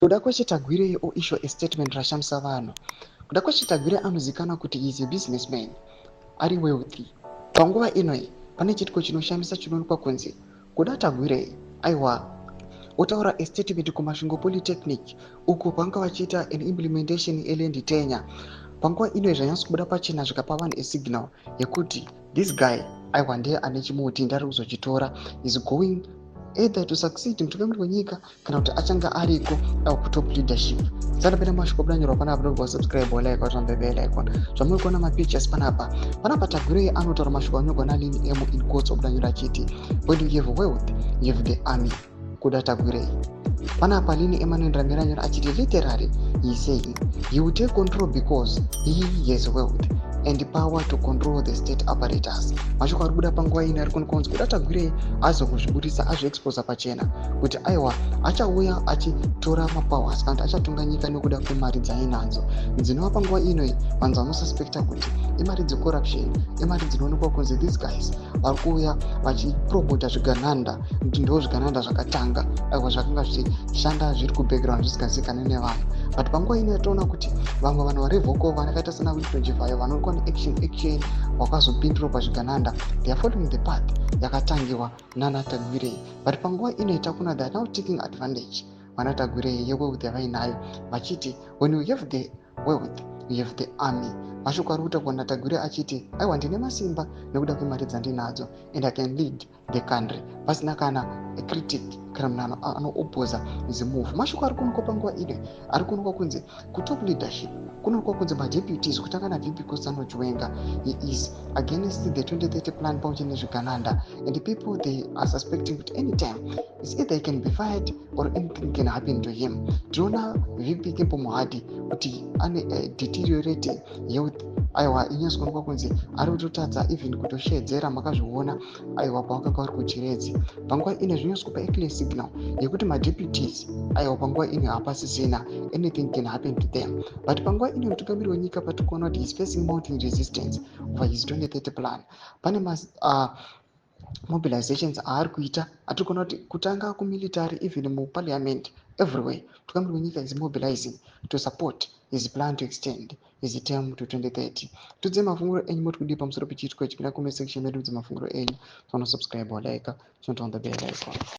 Kudakwashe Tagwirei o issue a statement rashamisa vanhu. Kudakwashe Tagwirei anozikanwa kuti he is a businessman ari wealthy. Panguva ino pane chiitiko chinoshamisa chinoonekwa kunzi Kuda Tagwirei aiwa otaura a statement kuMasvingo Polytechnic uko kwanga vachiita an implementation yeland tenure. Panguva ino zvanyatso kubuda pachena zvikapa vanhu a signal yekuti this guy aiwa ndiye ane chimuti ndari kuzochitora, is going either to succeed mutungamiri wenyika kana kuti achange ariko kutop leadership. Sanapinda mashoko budanyorwa panapa, nobva subscribe, like, waturn the bell icon. Zvamuri kuona mapictures panapa, Tagwirei anotaura mashoko anyorwa naLin M in quotes, obudanyora achiti, "When you have wealth, you have the army." Kuda Tagwirei panapa, Lin M anoendera mberi anyora achiti, literally he is saying he will take control because he has wealth and power to control the state apparatus. Mashoko ari kubuda panguva ino ari kuonekwa kunzi Kuda Tagwirei azokuzvibudisa, azviexposa pachena kuti aiwa, achauya achitora mapowers kana kuti achatonga nyika nekuda kwemari dzainadzo, dzinova panguva inoi vanhu vanosuspecta kuti imari dzecorruption, imari dzinoonekwa kunzi these guys vari kuuya vachipromota zvigananda, kuti ndo zvigananda zvakatanga, aiwa, zvakanga zvichishanda zviri kubackground zvisingazivikanwi nevanhu. But panguva ino yatoona kuti vamwe vanhu vari vocal vakaita sana Wicknell Chivayo, vanoonekwa neAction Action, vakazopindura pazvigananda, they are following the path yakatangiwa nana Tagwirei. But panguva ino itakuna they are now taking advantage vana Tagwirei yewealth yavainayo, vachiti, "When you have the wealth, you have the army." Mashoko ari kutaurwa naTagwirei achiti, aiwa, ndine masimba nekuda kwemari dzandinadzo and I can lead the country pasina kana critic kana munhu anoopposa his move. Mashoko ari kuonekwa panguva ino ari kuonekwa kunzi kutop leadership kunoonekwa kunzi madeputies, kutanga naVP Constantino Chiwenga, he is against the 2030 plan pamwe chete nezvigananda, and people, they are suspecting kuti anytime is either he can be fired or anything can happen to him. Tinoona VP Kembo Mohadi kuti ane deteriorating health. Aiwa, inyatsokuonekwa kunzi ari kutotadza even kutoshedzera. Makazviona, aiwa, pavakanga vari kuChiredzi. Panguva ino zvinyatsokupa aclear signal yekuti madeputies, aiwa, panguva ino hapasisina, anything can happen to them. But panguva ino mutungamiri wenyika patiri kuona kuti is facing mounting resistance over his 2030 plan. Pane mobilizations aari kuita atiri kuona kuti kutanga kumilitary, even muparliament, everywhere mutungamiri wenyika is mobilizing to support his plan to extend his term to 2030. Tudze mafunguro enyu, moti kudii pamusoro pechiitiko ichi? Pinda comment section medu, dzemafunguro enyu. Tonosubscribe, walike, turn on the bell icon.